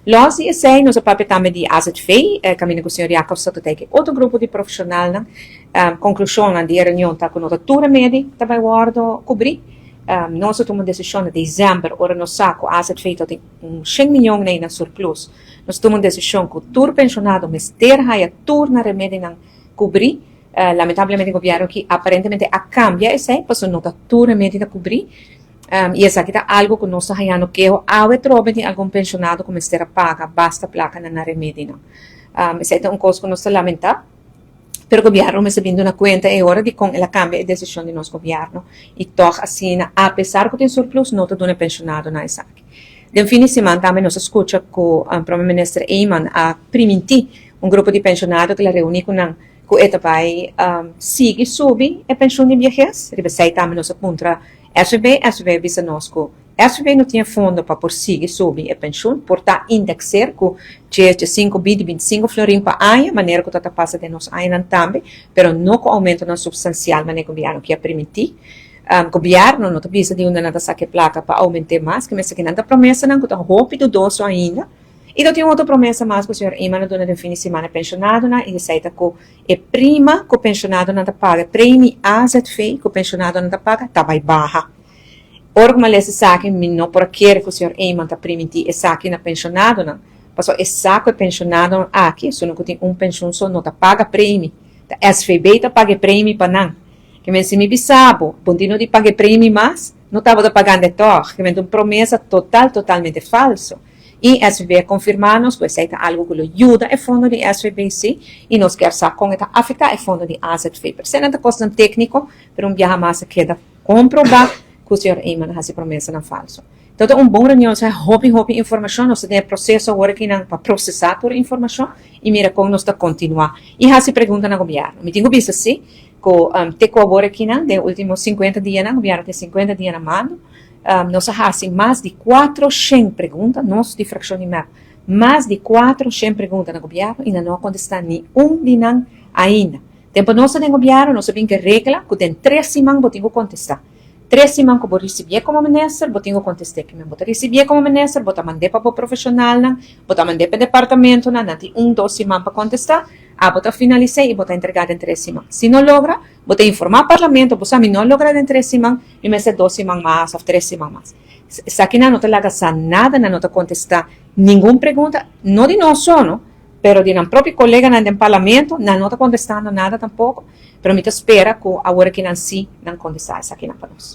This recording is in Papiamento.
Los di esey, nos a papia tambe di AZV, caminda cu señor Jacobs ta teken otro grupo di profesionalnan. Conclusionnan di e reunion ta cu no ta tur remedi ta bay wordo cubri. Nos a tuma un decision na december, ora nos sa cu AZV ta tin un 100 miyon na surplus. Nos a tuma un decision cu tur pensionado mester haya tur nan remedinan cubri. Lamentablemente gobierno aki aparentemente a cambia esey, pasobra no ta tur remedi ta cubri. Y esaki ta algo cu nos ta hayando keho awe trobe di algun pensionado cu mester paga basta placa na remedinan. Esey ta un cos cu nos ta lamenta. Pero gobierno mester bin duna cuenta e ora di con el a cambia e decision di nos gobierno. Y toch asina, apesar cu tin surplus, no ta duna pensionadonan esaki. Den fin di siman tambe nos a scucha cu Prome Minister Eman a priminti un grupo di pensionado cu el a reuni cu nan cu e ta bay sigui subi e pensioen di biehes. Riba esey tambe nos a puntra SVB, SVB a bisa nos cu SVB no tin fondo pa por sigui subi e pensioen, por ta indexeer cu 5 bi 25 florin pa aña, manera cu ta pasa den nos añanan tambe, pero no cu aumentonan substancial manera gobierno kier permiti. Gobierno no ta bisa di unda nan ta saca placa pa aumenta mas, cu mester nan ta promesanan cu ta hopi dudoso ainda. Y tin otro promesa mas cu señor Eman a duna den fin di siman pensionadonan, y esey ta cu e prima cu pensionadonan ta paga, premie AZV cu pensionadonan ta paga, ta bay baha. Ora cu mi a lesa esaki, mi no por kere cu señor Eman ta priminti esaki na pensionadonan. Paso e sa cu e pensionadonan aki, esunnan cu tin un pensioen so, no ta paga premie. Ta SVB ta paga premie pa nan. Kiermen si mi bisa bo, bo no tin di paga premie mas, no tabata pagando toch. Kiermen un promesa totalmente falso. Y SVB a confirma nos, pues ta algo cu lo yuda e fondo di SVB si, y nos kier sa con ta afecta e fondo di AZV. Pero esey ta cos tecnico, pero un biaha mas keda comproba cu señor Eman a haci promesanan falso. Anto, un bon reunion, ta hopi, hopi informacion, nos tin proceso awor aki pa procesa tur informacion y mira con nos ta continua. Y haci pregunta na gobierno. Mi tin cu bisa si, cu te cu awor aki, den ultimo 50 dia, na gobierno tin 50 dia na mando, nos a haci mas di 400 pregunta, nos di fraccion di MEP, mas di 400 pregunta na gobierno y no a contesta ni un di nan ainda. Tempo nos den gobierno, nos a bin cu regla, cu den 3 siman bo tin cu contesta. 3 siman cu bo ricibi como minister, bo tin cu contesta. Cu bo ricibi como minister, bo ta manda pa e profesionalnan, bo ta manda pa departamentonan, nan tin 1, 2 siman pa contesta, ah, bo ta finalisa y bo ta entrega den 3 siman. Si no logra, bo ta informa parlamento, bo sabi, no logra den 3 siman, y mester 2 siman mas of 3 siman mas. Esaki no ta laga sa nada, no ta contesta ningun pregunta, no di nos so, no, pero di nan propio coleganan den parlamento, no ta contestando nada tampoco, pero mi ta spera cu awor aki nan si nan contesta esakinan pa nos.